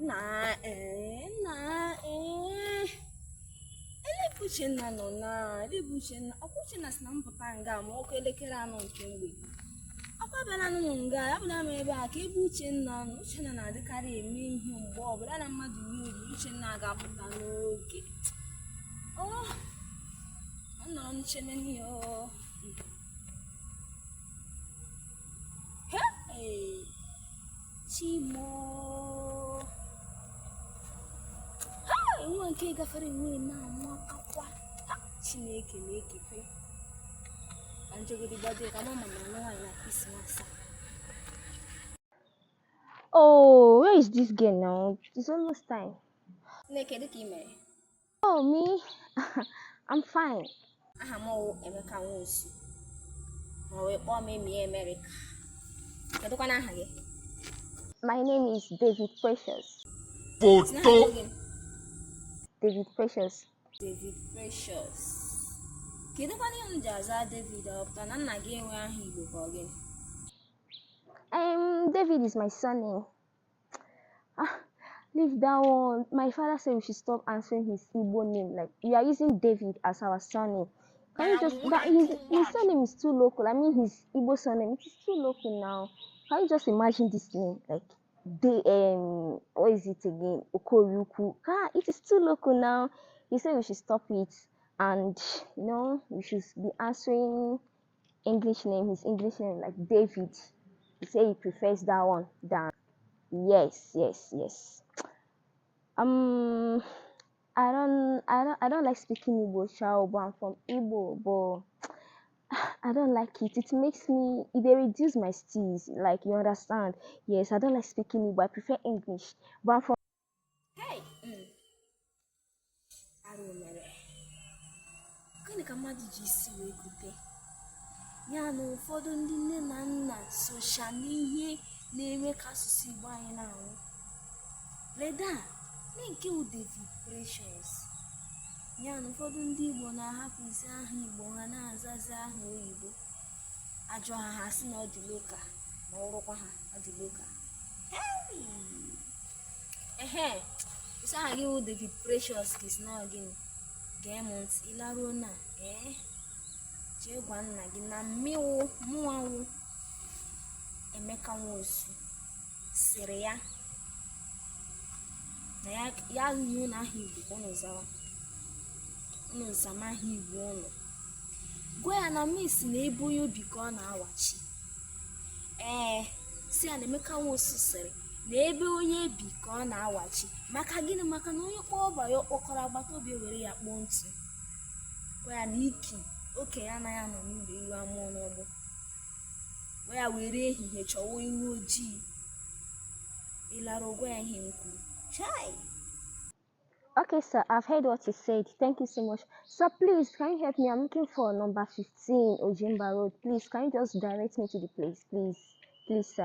Nna ee, nna ee, ele ebe Uchenna nọ na ele ebe Uchenna ọkwa Uchenna sị na m pụta nga ma ọ kụọ elekere 4 nke mgbede ọkwa abịala m nga abịala m ebe a kee ebe Uchenna nọ. Uchenna na-adịkarị eme ihe mgbe ọbụla na mmadụ nye oriri Uchenna ga-apụta n'oge. Ọ nọrọ nche n'ihe ọ. Hey! Chi m o! Ha! Nwa nke gafere enwe na-amakakwa. Ha! Chineke na-ekekwe. Ka m jegodi gbado ka mama ma nwaanyị na Krismas a. Oh, where is this girl now? It's almost time. Nne, kedu ka ị mere? Oh, me? I'm fine. Aha m wụ Emeka Nwosu. Ma wee kpọọ m Emi America. Kedụkwanụ aha gị? My name is David Precious. Photo. David Precious. David Precious. Kedụkwanụ ihe m ji aza David ọ pụtara na nna gị enwe aha Igbo ka ọ gịnị? David is my surname. Ah, leave that one. My father said we should stop answering his Igbo name. Like, we are using David as our surname. Can you just that his surname is too local. I mean his Igbo surname. It is too local now. Can you just imagine this name? Like they what is it again? Okoruku. Ah, it is too local now. He said we should stop it and we should be answering English name, his English name, like David. He said he prefers that one than yes, yes, yes. Um, I don't like speaking Igbo, Shao, but I'm from Igbo, but I don't like it. It makes me, it dey reduce my steez, like you understand. Yes, I don't like speaking Igbo. I prefer English, but I'm from Hey! Arụ mere. Gịnị ka mmadụ ji isi wee kute? Ya na ụfọdụ ndị nne na nna socha n'ihe na-eme ka asụsụ Igbo anyị na-anwụ. Leda, ne nke wụ David Precious. Ya na ụfọdụ ndị Igbo na-ahapụzi aha Igbo ha na-azazi aha oyibo. Ajụọ ha ha sị na ọ dị local ma ọ rụkwa ha ọ dị local. Hey! Ehe, ị sị aha gị wụ David Precious ka ị sị na ọ gịnị? Gee m ntị, ị laruo na ee jee gwa nna gị na mmịwụ mụnwa wụ Emeka Nwosu sịrị ya na ya ya nye ụnụ aha Igbo ka ụnụ zawa ụnụ zama aha Igbo ụnụ gwa ya na miss na ebe onye bi ka ọ na-awachi ee sị ya na Emeka Nwosu sịrị na ebe onye bi ka ọ na-awachi maka gịnị maka na onye kpọọ ọba ya okpokoro agbata obi ewere ya kpọọ ntụ gwa ya na iki okenye anaghị anọ n'ụlọ ewu amụọ n'ọgbụ gwa ya were ehihie chọwa ewu ojii ị lara gwa ya ihe m kwuru chai. Okay, sir, I've heard what you said. Thank you so much. Sir, please, can you help me? I'm looking for number 15 Ojimba Road. Please, can you just direct me to the place, please? Please, sir.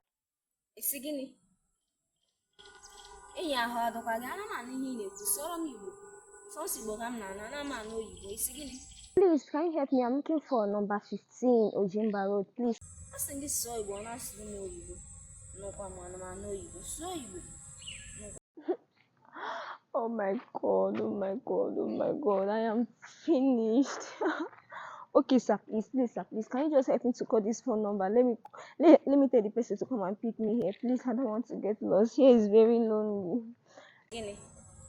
Ị sị gịnị enyi ahụ adọkwa gị ana m anụ ihe ị na-ekwu sụọrọ m Igbo sọsọ Igbo ka m na-anụ ana m anụ oyibo ị sị gịnị. Please, can you help me? I'm looking for number 15 Ojimba Road. Please. A sị gị sụọ Igbo ọ na-asụrụ m oyibo nụkwa m ana m anụ oyibo sụọ Igbo. Oh my God, oh my God, oh my God, I am finished. Okay, sir, please, please, sir, please, can you just help me to call this phone number? Let me tell the person to come and pick me here. Please, I don't want to get lost. Here is very lonely. Gịnị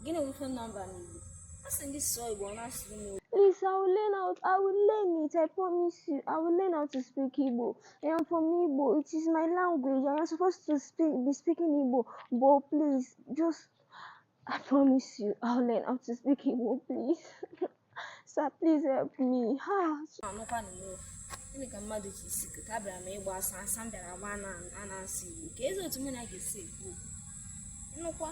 gịnị bụ phone number n'Igbo a sị gị sụọ Igbo ọ na-asụrụ m oyibo. Please, I will learn how I will learn it. I promise you. I will learn how to speak Igbo. I am from Igbo. It is my language. I am supposed to speak be speaking Igbo. But please, just I promise you, I'll learn how to speak Igbo, please. Sir, please help me. Ah, anụkwa na gịnị ka mmadụ ji isi kute abịara m ịgba asa asa m bịara agba a na-asụ Igbo ka ezi otu mụ na ga-esi ekwu okwu nnukwa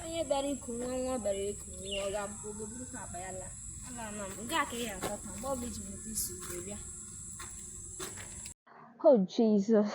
onye bịara iku nwa nwa bịara iku nwa ọ ga-abụ oge burukwa akpa ya laa ala na m nke a ka ị ga-ata taa mgbe ọbụla iji mụta isi Igbo bịa. Oh Jesus.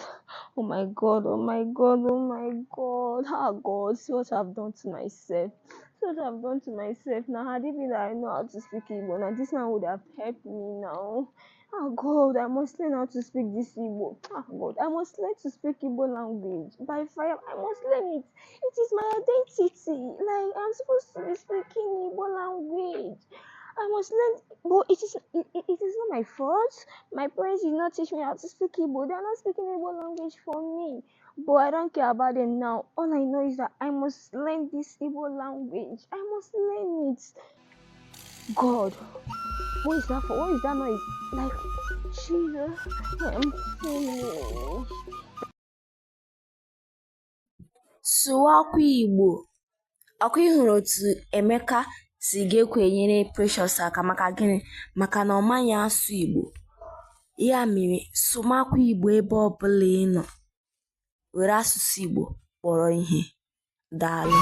Oh my God. Oh my God. Oh my God. Ah God. See what I've done to myself. See what I've done to myself. Now, had it been that I know how to speak Igbo, now this man would have helped me now. Ah God, I must learn how to speak this Igbo. Ah God, I must learn to speak Igbo language. By fire, I must learn it. It is my identity. Like, I'm supposed to be speaking Igbo language. I must learn, but it is not my fault. My parents did not teach me how to speak Igbo. They are not speaking Igbo language for me. But I don't care about them now. All I know is that I must learn this Igbo language. I must learn it. God, what is that for? What is that noise? Like, Jesus, I am finished. Sụwakwa Igbo. Ọkwa ị hụrụ otu Emeka si ga-ekwe enyere Precious aka maka gịnị? Maka na ọ maghị asụ Igbo. Ya mere, sụmakwa Igbo ebe ọbụla ị nọ. Were asụsụ Igbo kpọrọ ihe. Daalụ.